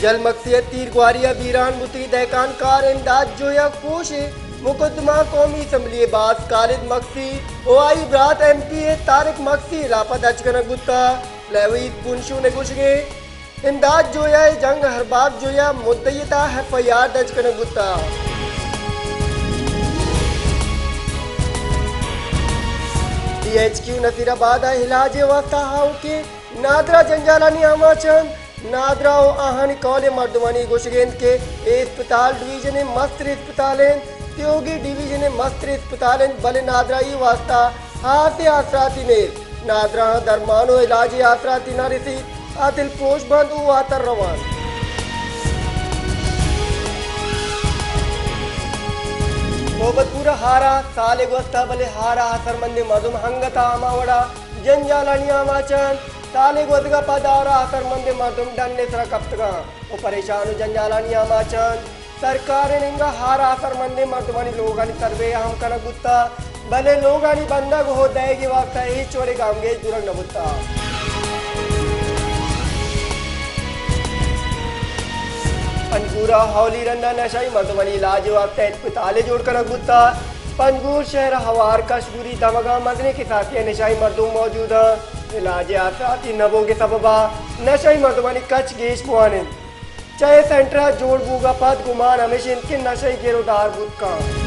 جل مگسی ءِ تیر گواری ءَ بیران بوتگیں دہکان کار امداد جویا کوش ءِ مقدمہ قومی اسمبلی ءِ باسک خالد مگسی ءُ آئی برات ایم پی اے طارق مگسی ءِ ہلاپ ءَ درج کنگ بوتگ۔ لیویز بنشون ءِ گوشگ اِنت، امداد جویا ءِ جنگ ہرباب جویا مدعی ءِ تہا ایف آئی آر درج کنگ بوتگ۔ ڈی ایچ کیو نصیر آباد ءَ علاج ءِ واستہ آؤکیں نادراہ جنجالانی آماچ اَنت۔ نادراہ ءُ آہانی کہول ءِ مردمانی گوشگ اِنت کہ اے اسپتال ڈویژن ءِ مستریں اسپتال اِنت، تیوگی ڈویژن ءِ مستریں اسپتال اِنت، بلے نادراہی ءِ واستہ ہاسیں آسراتی نیست۔ نادراہاں درمان ءُ علاج ءِ آسراتی نہ رسیت، آ دلپروش بنت ءُ واتر روان۔ محبت پور ءِ ہارا سالے گوستہ، بلے ہارا اثرمندیں مردم انگت ءَ ہما وڑا جنجالانی آماچ اَنت۔ سالے گوزگ ءَ پد ہارا اثرمندیں مردم ڈن ءِ سرا کپتگ اَنت ءُ پریشان ءُ جنجالانی آماچ اَنت۔ سرکار ءِ نیمگ ءَ ہارا اثرمندیں مردمانی لوگانی سروے ہم کنگ بوتگ، بلے لوگانی بندگ ءُ دئیگ ءِ واستہ ہچ وڑیں گامگیج زورگ نہ بوتگ۔ پنجگور ءِ ہولی رند ءَ نشئی مردمانی علاج ءِ واستہ اسپتالے جوڑ کنگ بوتگ۔ پنجگور شہر ءِ ہوار کشگوری دمگ ءَ مزنیں کساسے ءَ نشئی مردم موجود اَنت۔ علاج ءِ آسراتی نہ بوگ ءِ سبب ءَ نشئی مردمانی کچ گیش بوان اِنت۔ چہ اے سینٹر ءِ جوڑ بوگ ءَ پد گمان ہمیش اِنت کہ نشئی گر ءُ دار بوت کنت۔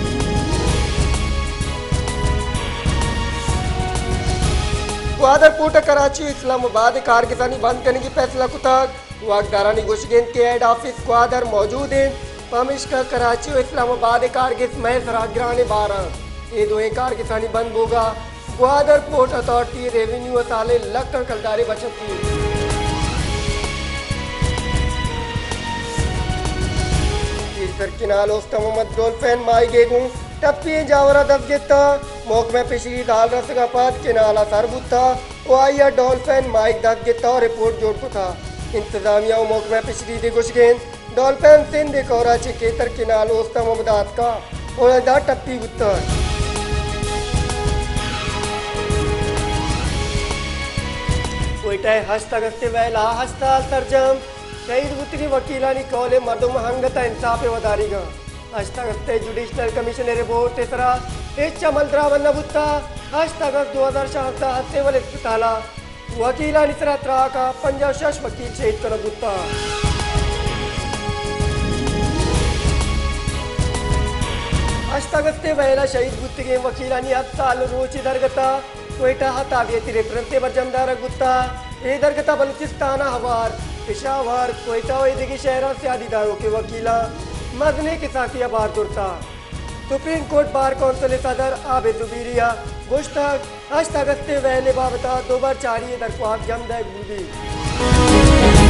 گوادر پورٹ ءَ کراچی ءُ اسلام آباد ءِ کارگسانی بند کنگ ءِ فیصلہ کتگ۔ واکدارانی گوشگ اِنت کہ ہیڈ آفس گوادر موجود اِنت، پمیشکا کراچی ءُ اسلام آباد ءِ کارگس مئے سرا گرانیں بار اَنت۔ اے دوئیں کارگسانی بند بوگ ءَ گوادر پورٹ اتھارٹی ءِ ریونیو ءَ سالے لکاں کلدارے بچت بیت۔ کیتر کنال اوست محمد ڈولفین ماہیگے گوں ٹپی ئیں جاور ءَ دست گپتگ۔ محکمہ فشریز ءِ ہال رسگ ءَ پد کنال ءَ سر بوتگ ءُ آئی ءَ ڈولفین ماہیگ دست گپتگ ءُ رپورٹ جوڑ کتگ۔ انتظامیہ ءُ محکمہ فشریز ءِ گوشگ اِنت، ڈولفین سندھ ءِ کور ءَ چہ کیتر کنال اوست ءَ ہمدا اتکگ ءُ ادا ٹپی بوتگ۔ کوئٹہ ءِ ہشت اگست ءِ ویل ءَ ہشتال سرجم، شہید بوتگیں وکیلانی کہول ءِ مردم انگت ءَ انصاف ءِ وداریگ اَنت۔ ہشت اگست ءِ جوڈیشنل کمیشن ءِ رپورٹ ءِ سرا ہچ عمل درآمد نہ بوتگ۔ ہشت اگست دو ہزار شانزدہ ءَ سول اسپتال ءَ وکیلانی سرا تراک ءَ پنجاہ ءُ شش وکیل شہید کنگ بوتگ۔ ہشت اگست ءِ ویل ءَ شہید بوتگیں وکیلانی ہپت سال ءُ روچے درگت ءَ کوئٹہ ءَ تابعیتی ریفرنسے برجم دارگ بوتگ۔ اے درگت ءَ بلوچستان ءَ ہوار، پشاور، کوئٹہ ءُ ایدگہ شہراں سیادی داروکیں وکیلاں مزنیں کساسے ءَ بار زرتگ۔ سپریم کورٹ بار کونسل ءِ صدر عابد زبیری ءَ گوشتگ، ہشت اگست ءِ ویل ءِ بابت ءَ دوبر چاری ءِ درخواست جم دئیگ بہ بیت۔